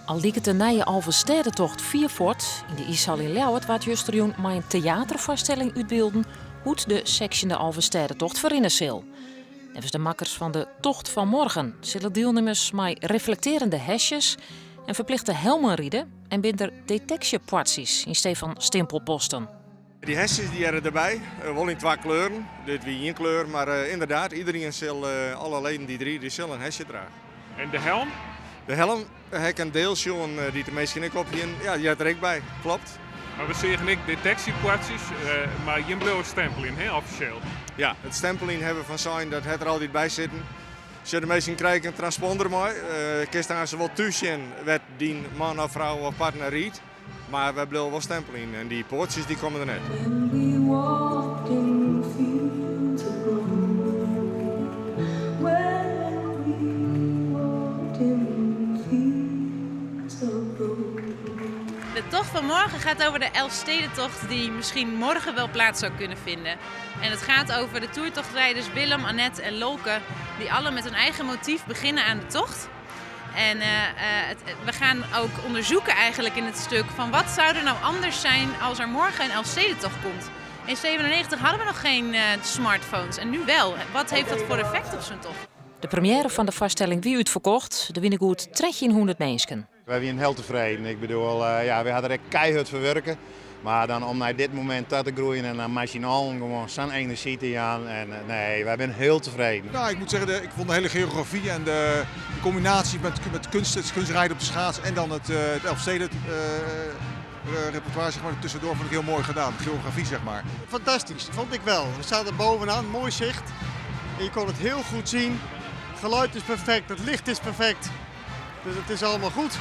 Al liket de nije Alvestêdetocht fier fuort, yn de iishal yn Ljouwert waard justerjûn mei in teaterfoarstelling útbylden hoe't de sechstjinde Alvestêdetocht ferrinne sil. Neffens de makkers fan de Tocht van Morgen sille dielnimmers mei reflektearjende hesjes en ferplichte helmen ride en binne der deteksjepoartsjes yn stee fan stimpelposten. Dy hesjes dy hearre derby, wol yn twa kleuren. Dit wie ien kleur, mar ynderdaad, iderien sil, alle leden dy't ride, dy sille in hesje drage. En de helm? De helm ha ik in diel sjoen dy't de minsken ek op hienen. Ja, dy heart der ek by, klopt. Mar we seagen ek deteksjepoartsjes, mar jim bliuwe stempeljen, hè, offisjeel? Ja, it stempeljen hawwe we fan sein, dat hat der altyd by sitten. Sjoch, de minsken krije ek in transponder mei. Kinst aanst wol thús sjen wêr't dyn man of frou of partner riidt. Mar wy bliuwe wol stempeljen en dy poartsjes dy komme der net. De tocht van morgen gaat over de Elfstedentocht die misschien morgen wel plaats zou kunnen vinden. En het gaat over de toertochtrijders Willem, Annette en Lolke, die alle met hun eigen motief beginnen aan de tocht. En het, we gaan ook onderzoeken eigenlijk in het stuk van wat zou er nou anders zijn als er morgen een Elfstedentocht komt. In 97 hadden we nog geen smartphones en nu wel. Wat heeft dat voor effect op zo'n tocht? De première fan de foarstelling wie útferkocht. Der wiene goed 1300 minsken. Wy wiene hiel tefreden. Ik bedoel, ja, wy ha der ek keihurd foar wurke. Mar dan om nei dit momint ta te groeien en dan mei syn allen gewoan sa'n enerzjy te jaan. En nee, wy binne hiel tefreden. Nou, ik moet zeggen, de, ik vond de hele geografie en de, de combinatie met, met kunst, het kunstrijden op de schaats en dan het, het Elfsteden uh, repertoire zeg maar, tussendoor vond ik heel mooi gedaan. De geografie, zeg maar. Fantastisch, vond ik wel. We zaten bovenaan, mooi zicht. En je kon het heel goed zien. Het geluid is perfect, het licht is perfect. Dus het is allemaal goed.